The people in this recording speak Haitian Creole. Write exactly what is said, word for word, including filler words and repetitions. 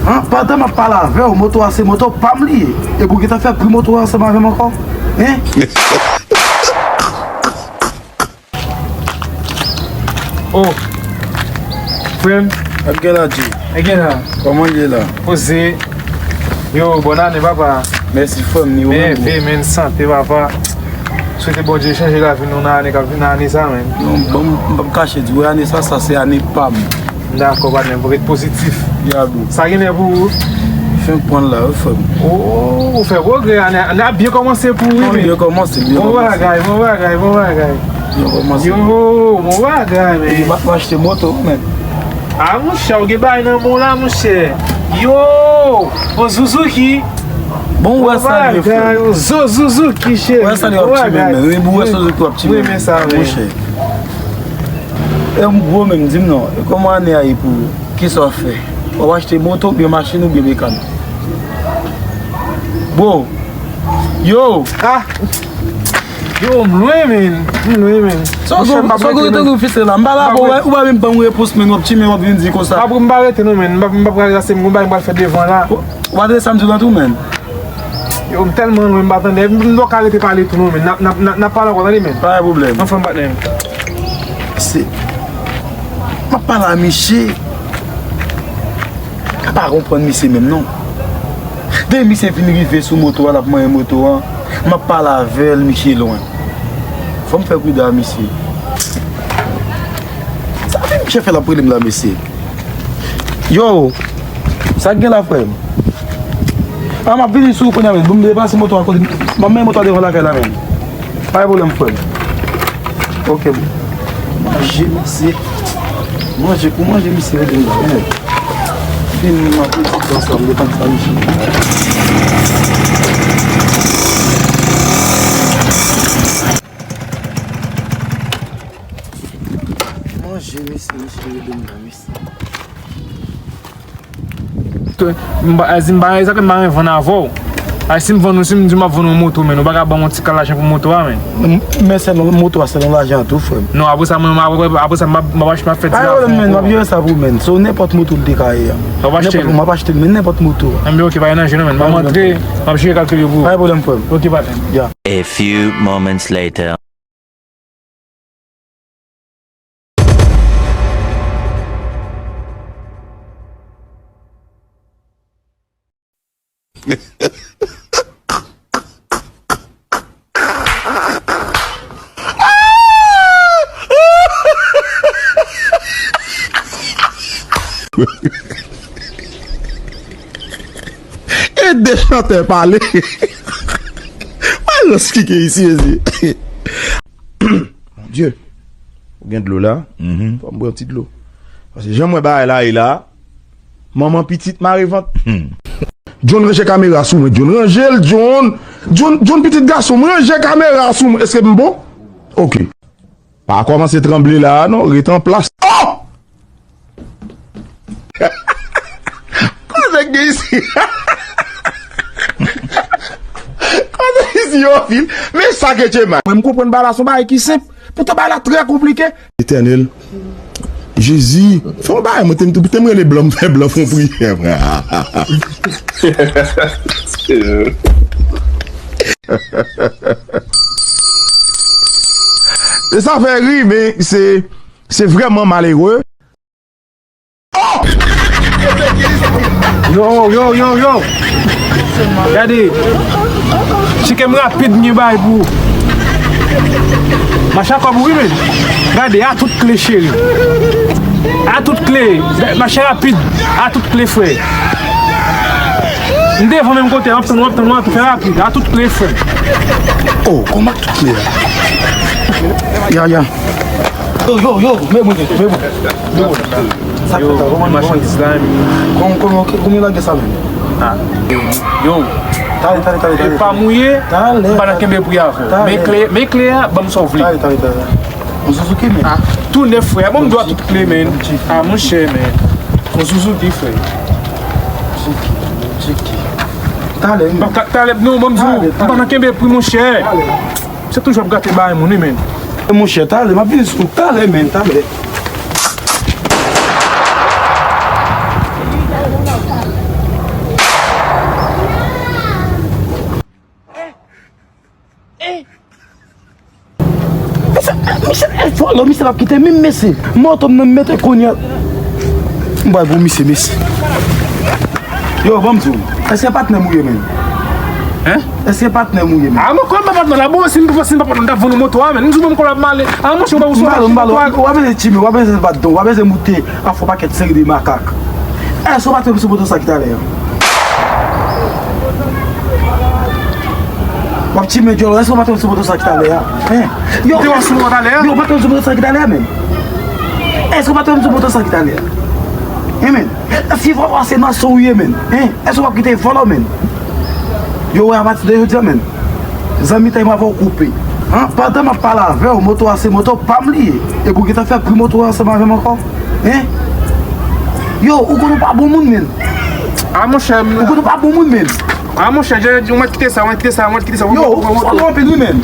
An, pandan m ap pale avè w, moto a se moto pa m li ye. Epi w gentan fè pri moto a ansanm avè m ankò? Hein? Oh, frè m. Ap gen la, Dji. E gen la. Kòman l ye la? Poze. Yo, bòn ane, papa. Mèsi, frè m, ni ou menm. Mève, men, sante, papa. Swete Bondye chanje lavi nou nan ane k ap vin, nan ane sa, men. Non, bon, m p ap kache di w, ane sa, sa se ane pa m. Dakò, patnè, ret pozitif. Ya, bro. Sa gen lè pou ou? Fenk pran la, wi, frè m. Oh, ou fè pwogrè, ane, ane a byen kòmanse pou ou, wi. Byen kòmanse, byen kòmanse. Bon bagay, bon bagay, bon bagay. Byen kòmanse. Yo, bon bagay, men. E, m ap achte moto, men. Ah, monchè, ou gen bagay nan men w la, monchè. Yo, on Suzuki. Bon, ou wè sa l ye, frè m. Bon bagay, on Zo-, Suzuki, cheri. Ou wè sa l ye, w ap tchimen, men. Wi, bon, ou wè Suzuki, w ap tchimen, men. Monchè. E m gwo menm, di m non, e kòman ane a ye pou ou? Kisa w ap fè? W ap achte moto oubyen machin oubyen mekanik? Bro, yo! Ah! Yo, m lwen, men. M lwen, men. Sa w gwo, sa w gwo rete gwo fise la? M pa la pou ou, ou pa menm ban m repons, men w ap tchimen, w ap vin di konsa. M pa, m pa rete non, men. M pa, m pa pral rete, m gon bagay m pral fè devan la. Ou pa tande sa m di w la tou, men? Yo, m tèlman lwen, m pa tande. M, m pa ka rete pale tou non, men. N ap, n ap, n ap, n ap pale ankò, tande, men. Pa gen pwoblèm. Anfèm, patnè m. Se, m ap pale a misye. M pa konprann misye menm, non. Depi misye fin rive sou moto a, l ap manyen moto a, m ap pale avè l, misye lwen. Fò m fè prida a misye. Sa vin misye fè l ap rele m la, mesye? Yo, sa k gen la, frè m? A, m ap vini sou ou kounye a, men. Bon, m deplase moto a kote, m ap mennen moto a devan lakay la, men. Pa gen pwoblèm, frè m. Ok, bon. Manje, mesye. Manje, pou manje, mesye, rete m la, men. Vini, m ap rete ansanm, depann sa, mesye. Manje, mesye, mesye, rete m la, mesye. M pa, si m pa, sa ke m pa renmen vann avè w. Ay, si m vann ou, si m di m ap vann ou moto, men ou pa ka ban m yon ti kal lajan pou moto a, men. Men, men sèl moto a, sèl yon lajan tou, frè m. Non, apre sa, mwen, apre, apre sa, m ap, m ap achte, m ap fè ti zafè ankò. Pa gen pwoblèm, men, m ap jere sa pou ou, men. So, nenpòt moto l te ka ye a. W ap achte l? M ap achte l, men, nenpòt moto. Enben, ok, pa gen danje non, men. M ap antre, m ap jere kalkil yo pou ou. Pa gen pwoblèm, frè m. Ok, patnè. Ya. A few moments later. E de chantè pale. Wè rans ki gen isi, ezi. Bondye, ou gen dlo la? Fò m bwè yon ti dlo. Paske jan m wè bagay la ye la, manman pitit mare vant. John, ranje kamera sou mwen, John. Ranje l, John. John, John, pitit gason m, ranje kamera sou mwen. Èske m bon? Ok. Pa kòmanse tranble la a non, ret an plas. Oh! Koze k gen isi? Koze isi yo anpil. Men sa ke Tchema. Mwen, m konprann bagay la, se yon bagay ki senp. Poutan bagay la trè konplike. Etènèl. Jezi, fè yon bagay, mwen te, te m rele blan, m fè blan fè yon priyè, frè. E sa fè ri, men se, se vrèman malere. Yo, yo, yo, yo. Gade. Tcheke m rapid, m gen bagay pou ou. Mache a kòb ou wi, men. Gade, a tout kle, cheri. A tout kle. Mache rapid. A tout kle, frè. M devan menm kote, w ap tann, w ap tann, w ap tann, fè rapid. A tout kle, frè. Oh, kòman a tout kle a? Ya, ya. Yo, yo, yo, men mwen, men mwen. Yo, machandiz la, men. Kòman, kòman, kòman lage sa menm? Ah. Yo. Talè, talè, talè, talè. E pa mouye, talè, m pa nan kenbe pri avè w. Talè. Men kle, men kle a, ban m sa w vle. Talè, talè, talè. On Suzuki, men. Ah, tou nèf, frè. Ban m dwa tout kle, men. Ah, monchè, men. On Suzuki, frè. Suzuki, Suzuki. Talè, men. Talè, non, ban m di w. Talè, talè. M pa nan kenbe pri, monchè. Talè. Se toujou ap gate bagay moun wi, men. Monchè, talè, m ap vini sou ou talè, men, talè. Lò misye p ap kite menm, mesye. Moto m nan m mete kounye a. M bay pou misye, mesye. Yo, ban m di w. Èske patnè m ou ye, menm? Hein? Èske patnè m ou ye, menm? A, mwen kwè m pa patnè la, bon, si m pa, si m pa patnè, m t ap vann ou moto a, menm. M di w menm kounye a m ale. A, monchè, ou pa, ou pa, m bal, m bal, ou pa bezwen tchime, ou pa bezwen bat don, ou pa bezwen moute afè yon pakèt seri de makak. Èske ou pa tchime sou moto sa ki talè a? W ap tchime dyòl, èske ou pa tchime sou moto sa ki talè a? Hein? Yo, ou te wè sou moto talè a? Yo, ou pa tchime sou moto sa ki talè a, menm? Èske ou pa tchime sou moto sa ki talè a? Hein, menm? Si vòlò se nan san w ye, menm. Hein? Èske w ap kite vòlò, menm? Yo, wè, apati de jodi a, menm, zanmitay mwen avè w koupe. Hein? Pandan m ap pale avè w, moto a se moto pa m li ye. Epi w gentan fè pri moto a ansanm avè m ankò. Hein? Yo, ou konn ou pa bon moun, menm. A, monchè, m... Ou konn ou pa bon moun, menm. A, monchè, je, je, mwen kite sa, mwen kite sa, mwen kite sa. Yo, ou fò anpil, wi, menm.